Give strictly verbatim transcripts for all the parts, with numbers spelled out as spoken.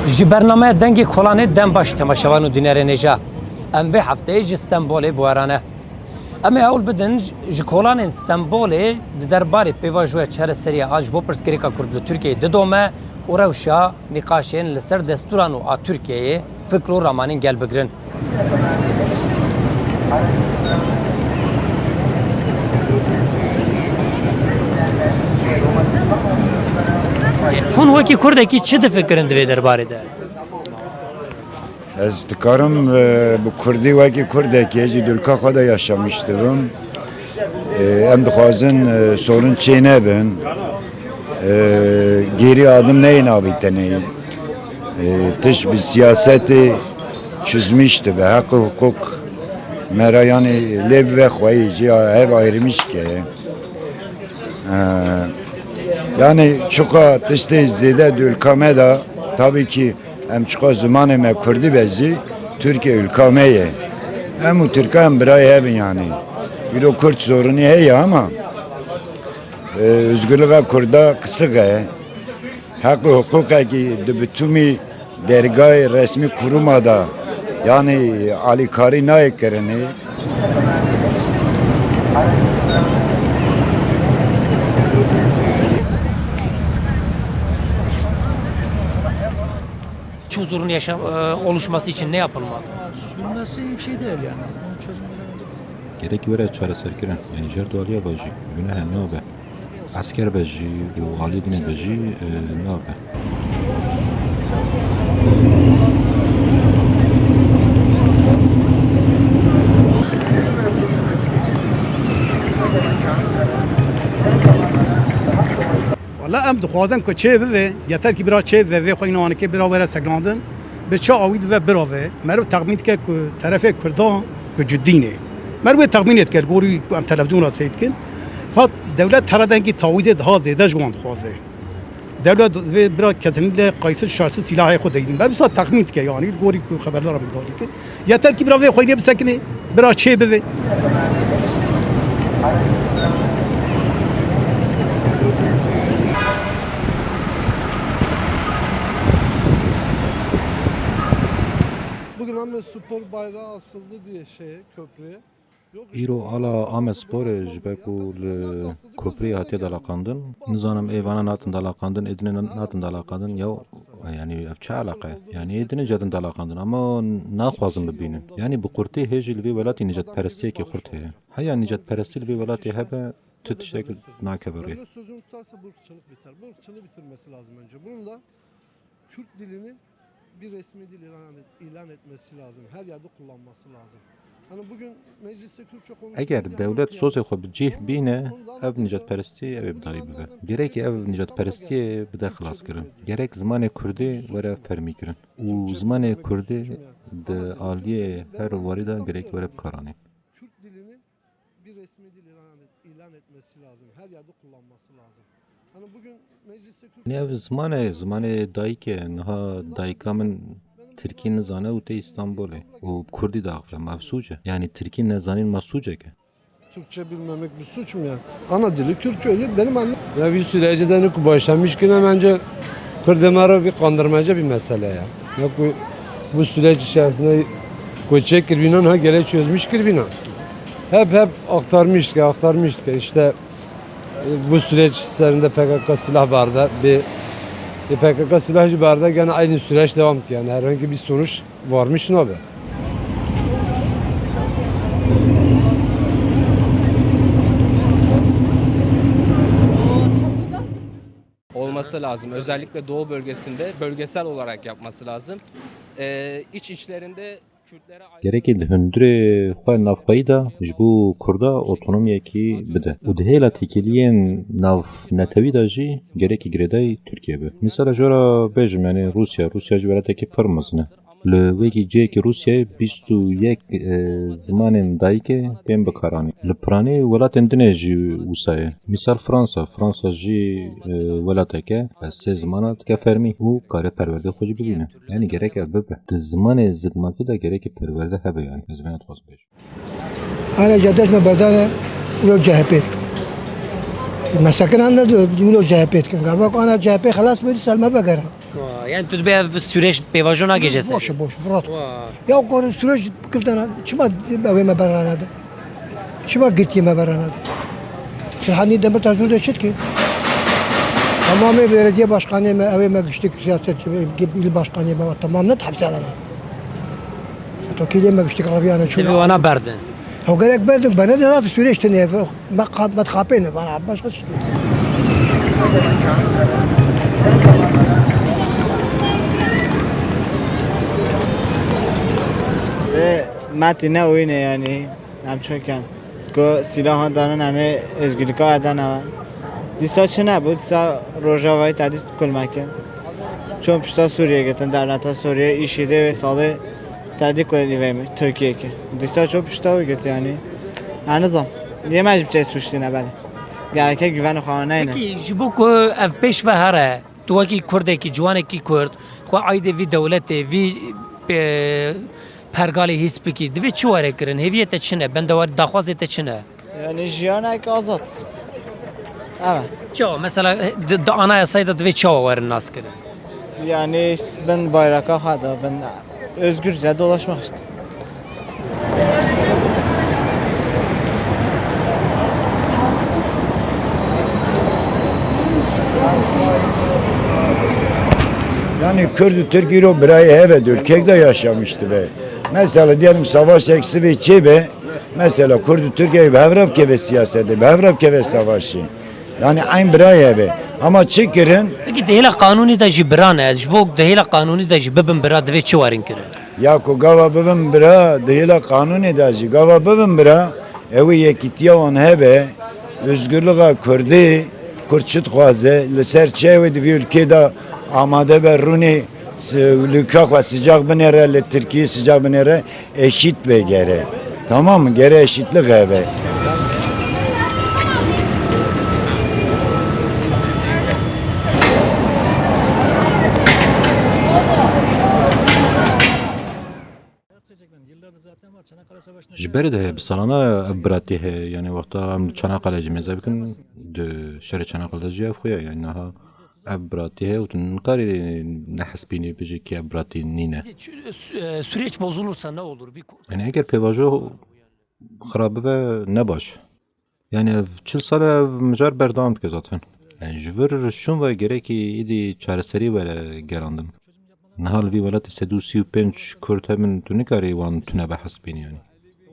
Ji bernameya Dengê Kolanê dem baş temaşevan û dînerên hêja. Em vê hefteyê ji Stenbolê bi we re ne. Em ê hewl bidin ji kolanên Stenbolê di derbarê pêvajoya çareseriya a ji bo pirsgirêka Kurd li Tirkiyeyê didome û rewşa nîqaşên li ser destûran û a Tirkiyeyê fikr û ramanên gel bigirin. Hûn wekî Kurdekî çi difikirin di vê derbarê de? Ez dikarim, e, bi kurdî wekî kurdekê jî dulka xwe de yaşamiş dibim. E, em dixwazin, e, sorun çê nebin. E, geri adım neyê navî tenê. E, tişt bi siyasetê çözmüş dibe. Heq û hukuk me re yanî lê bive xweyî, jî hev ayrılmış ke. E, yanî çuqa tiştê zêde di ülka me de, tabii ki, em çiqa zimanê me kurdî be jî, Tirkiye ülka me ye. Em û Tirka em birayê hev in yanî. Îro Kurd sorunî heye ama, e, özgürlüğe Kurda qisik e. Heq û hiqûqekî di bitumî dergahê resmî kuruma de, yanî alîkarî nayê kirinê. Huzurun yaşa-, e, oluşması için ne yapılmalı? Sürmesi bir şey değil yani. Onun çözümü bir an önce bitirmek. Gerek were çareserkirin. Yani jer daliye be jî, güne hem nabe. Esker be jî û alî dine be jî, e, nabe. Wala em dixwazin ku çê bibe, yeter ki bira çê bibe, vê xwe înanikê bira were sekinandin, bi çi awî dibe bira ve. Meriv texmîn dike ku terefê Kurdan ku cidî ne. Meriv wê texmînê dike, li gorî ku em televizyona seyr dikin. Fat dewlet here dengî tawîzê daha zêde ji wan dixwaze. Dewlet vê bira kesinlikle qayîsir şarsî sîlahê xwe deyîn. Meriv wisa texmîn dike yanî, li gorî ku xeberdaran guhdarî kin. Yeter ki bira vê xwe yê bisekine, bira çê bibe. Bugün Ahmet Spor bayrağı asıldı diye şeye, köprüye. Îro ala Amedsporê ji ber ku li kopriyê hatiye dalaqandin. Nizanim ê vana natin dalaqandin, ê dinê na-, natin dalaqandin. Yaw, yanî ev çi eleqe ye? Yanî ê dinê jê din dalaqandin, ama naxwazin bibînin. Yanî bi qurtî hê jî li vê welatî nîcadperestiyekî xurt heye. Heya nîcadperestî li vê welatê hebe, tu tiştek nakeve rê. Devlet sözünü tutarsa bu ırkçılık biter. Bu ırkçılığı bitirmesi lazım önce. Bunun da Kürt dilini bir resmi dil ilan et-, ilan etmesi lazım. Her yerde kullanması lazım. Hani bugün mecliste Kürtçe konuşulurken Eger dewlet sözê xwe bi cih bîne, ev nîcadperestî ew ê bi dayî bibe. Gerekî ev nîcadperestiyê bide xilaskirin. Gerek zimanê kurdî were fermîkirin. Û zimanê kurdî di aliyê her warî de gerek were bikaranîn. Kürt dilini bir resmi dil ilan et-, ilan etmesi lazım. Her yerde kullanması lazım. Hani bugün mecliste Kürt Ne ev ziman e, zimanê dayik e. Niha dayika min tirkî nizane û tê Îstanbulê û bi kurdî diaxive. Ma ev sûc e? Yanî tirkî nezanîn ma sûcek e? Türkçe bilmemek bir suç mu yani? Ana dili Kürtçe, öyle benim annem. Ya vî sürecî de ne ku başlamiş kine, bence Kurdê me re bir kandırmaca bir mesele ya. Ya ku bu süreç içerisinde ku çekirînan ha gelê çözmüş kirînan. Hep hep aktarmış ke, aktarmış ke işte, e, bu süreç serinde P K K silah berde, bir, e, P K K silah jî berde, gene aynı süreç devam etti yani, herhangi bir sonuç varmış nabe. Olması lazım. Özellikle doğu bölgesinde bölgesel olarak yapması lazım. Ee, iç içlerinde Gerekê di hundirê xwe navxweyî de ji bo Kurda otonomiyekî bide û di hêla têkiliyên navnetewî de jî gerekî girêdayî Tirkiye be. Mîsala ji we re bêjim, yanî Rûsya, Rûsya jî welatekî pir mezin e. Li wekî cihekî Rûsyayê bîst û yek, e, zimanên dayikê tên bikaranîn. Li piranî welatên din ê jî wisa ye. Mîsal Fransa, Fransa jî, e, welateke, e, sê zimana dike fermî û kare perwerdê xwe jî bibîne. Yanî gerek ev bibe. Di zimanê zikmakî de gerekê perwerde hebe, yanî ez vêna dixwazim bêjim. Ana cadeş me berdane ulo C H P. Me sekin anda ulo C H P dikin. Gava ku ana C H P xelas bû, dîsa me vegere. Wa, yani tu dibê ev süreç pêvajo nagêje ser? Boş, boş, firat. Wa. Ya ku süreç kildana, çima ew ê me berane de? Çima girtiyê me berane de? Selahaddin Demirtaş nû de çi dikir? Tamamê belediye başkanê me, ew ê me giştik siyasetçi, il başkanê me, tamam ne hepse adana. Tokîlê me giştik raviyane çû. Divê wana berdin. Ew gerek berdin, bene de zaten süreç tine, me, me dixapêne vana, başka şey. Ve Mati ne oyun yani. Em çi bikin? Ku sîlahan danin, em ê êzgirlika eda nebe. Dîsa çi nebû, dîsa Rojavayî tedî kulmekin. Çon pişta Sûriyê girtin, dewleta Sûriyê, îşîdê wê salê tedî kulî vê min, Tirkiyê ki. Dîsa çon pişta wî girt, yanî. Her nizam. Yê me jî biçe sûçlî ne belê. Gereke güvenê xwe neyne. Peki, ji bo ku ev pêş ve here, tu wekî Kurdekî, ciwanekî Kurd, xwe aîdê vî dewletê, vî, e, pergalê hîs bikî, divê çi were kirin? Hêviyê te çi ne? Bendewar-, daxwazê te çi ne? Yani jiyanek azad. Evet. Çawa? Mesela, e, di, di anayasayê de divê çawa werin nas kirin? Yani bin bayraka xwe de, bin özgürce dolaşmak işte. Yani Kürt û Türk îro birayê hev e, di ülkek de yaşamıştı be. Mesela diyelim savaş eksik ve çê be. Mesela Kürt û Türkiye bi hev re bikeve siyasete, bi hev re bikeve savaşê. Yani eyn birayê hev e. Ama çi kirin? Peki di hêla qanûnî de jî bira ne? Ji bo di hêla qanûnî de jî bibin bira divê çi werin kirin? Ya ku gava bibin bira, di hêla qanûnê de jî gava bibin bira, ew ê yekîtiya wan hebe, özgürlüğe Kurdî, Kurd çi dixwaze, li ser çi ew ê di vî ülkê de amade be rûnê si-, ülke xwe sicak binêre, li Tirkiyê sicak binêre, eşît be gere. Tamam mı? Gere eşîtlik hebe. Ji berê de heye, bi salana ev biratî heye. Yani wexta em li Çanakkale jî mêze bikin, di şerê Çanakkale de jî ev xuya. Yani niha ev biratî heye û tu nikarî nehespînî bijî kî ev biratî nîne. Sizce çü-, sü-, e, süreç bozulursa ne olur? Bir ko- Yani eger pêvajo xirab bibe ne baş. Yani ev çil sal e ev mijar berdewam dike zaten. Yani ji vir şûn ve gerekî êdî çareserî were gerandin. Niha li vî welatê sed û sî û pênc Kurd hebin, tu nikarî wan tune behesibînî yani.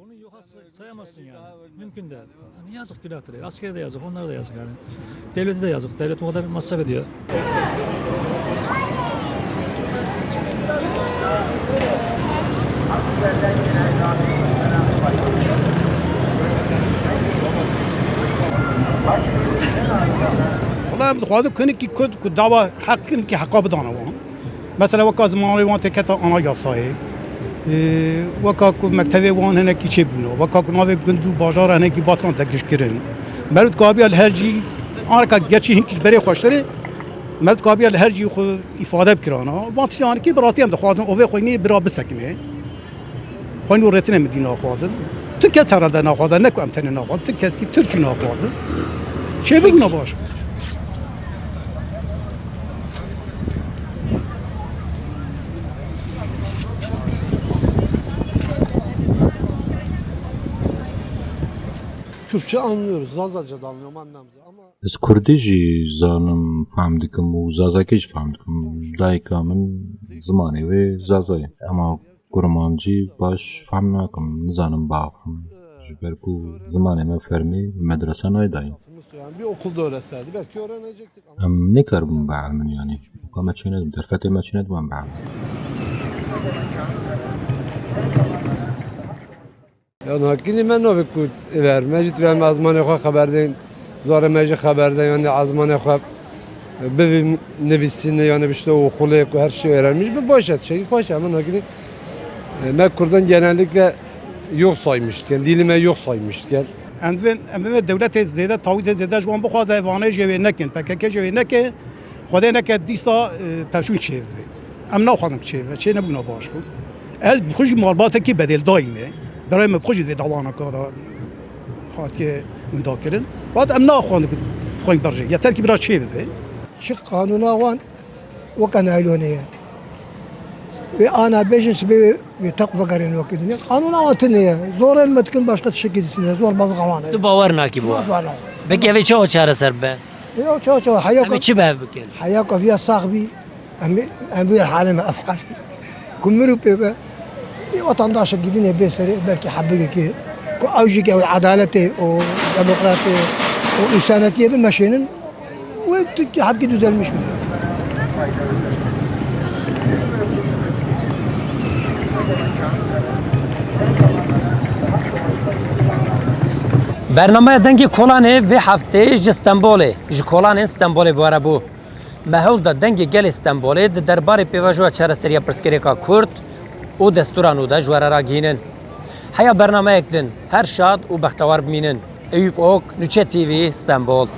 Onu yok say-, sayamazsın yani. Mümkün değil. Yani yazık, günahtır. Askere de yazık, onlara da yazık yani. Devlete de yazık. Devlet o kadar masraf ediyor. Wala em dixwazin kinikî Kurd ku dawa heq kinikî heqa bidane wan. Mesela weka zimanê wan tê kete ana yasayê. Ee, weka ku mektevê wan hinekî çêbûne, weka ku navê gund û bajara hinekî batiran te gişt kirin. Meriv dikabiya li her cî, anreka gerçî hinkî ji berê xweştir e, meriv dikabiya li her cî xwe îfade bikirana. Van tiştanekî bi rastî em dixwazin ovê xwe nê bira bisekine. Xwe nû rêtine min dî naxwazin. Tu kes herhalde naxwaze, ne ku em tenê naxwazin. Tu kes kî Tirkî naxwazin. Çêbûna baş. Türkçe anlıyoruz, Zazaca da anlıyorum, anlamda ama Ez kurdî jî zanim, fehm dikim û zazakî jî fehm dikim. Dayika min zimanê wê zaza ye. Ema kurmancî baş fehm nakim, nizanim biaxivim. Ji ber ku zimanê me fermî li medrese nayê dayîn. Yani bir okulda öğrenseydi belki öğrenecektik ama Em nêkaribûn bielmin yanî. Weka me çênedibû, derfetê me çênedibû em bielmin. Ya nakinî me navê ku ver, me jî divê em ezmanê xwe xeber deyn, zarê me jî xeber deyn, yanî ezmanê xwe bivî nivîsîne, yanî bişte oxulê ku her şey öğrenmiş bi baş e, şey xweş e, em nakinî, e, me Kurdan genellikle yok saymış diken, dilime yok saymış diken. Em divên, em divê dewletê zêde tawîzê zêde ji wan bixwaze, vanê jê wê nekin, P K K jê wê neke, Xwedê neke dîsa, e, pevçûn çêbibe. Em naxwazin çêbibe, çê nebûna baş bû. Ez bi xwe jî malbatekî bedêldayî me. Birayê me bi xwe jî vê dawana ka da hatiye winda kirin. Vat em naxwazin xwên berjê. Yeter ki bira çêbibe. Çi qanûna wan weke naylonê ye. Wê ana bêjin sibê wê, wê teq vegerên wekî din. Qanûna wan tune ye. Zorên me dikin başqa tiştekî dîtine. Zor bazî xewan e. Tu bawer nakî bi wan. Bawer nakî. Belkî ev ê çawa çareser bibe? Ya, çawa, çawa, heya Em ê ka-, çi bi hev bikin? Heya kafiya sax bî. Em, em bê halê me ev hal. Ku mir û pê be. Bir vatandaşa gidin e bê serê, belkî hebigekê. Ku ew jî ke ew edaletê û demokratê û însanetiyê bi meşênin. Wê Tirkiye hebkî düzelmiş bi. Bernameya Dengê Kolanê vê heftê ji Stenbolê, ji kolanên Stenbolê bi we re bû. Me hewl da Dengê Gelê Stenbolê di derbarê pêvajoya çareseriya pirsgirêka Kurd û destûra nû de ji we re ragihînin. Heya bernameyek din, her şad û bextewar bimînin. Eyûp Ok, Nûçe T V, Stenbol.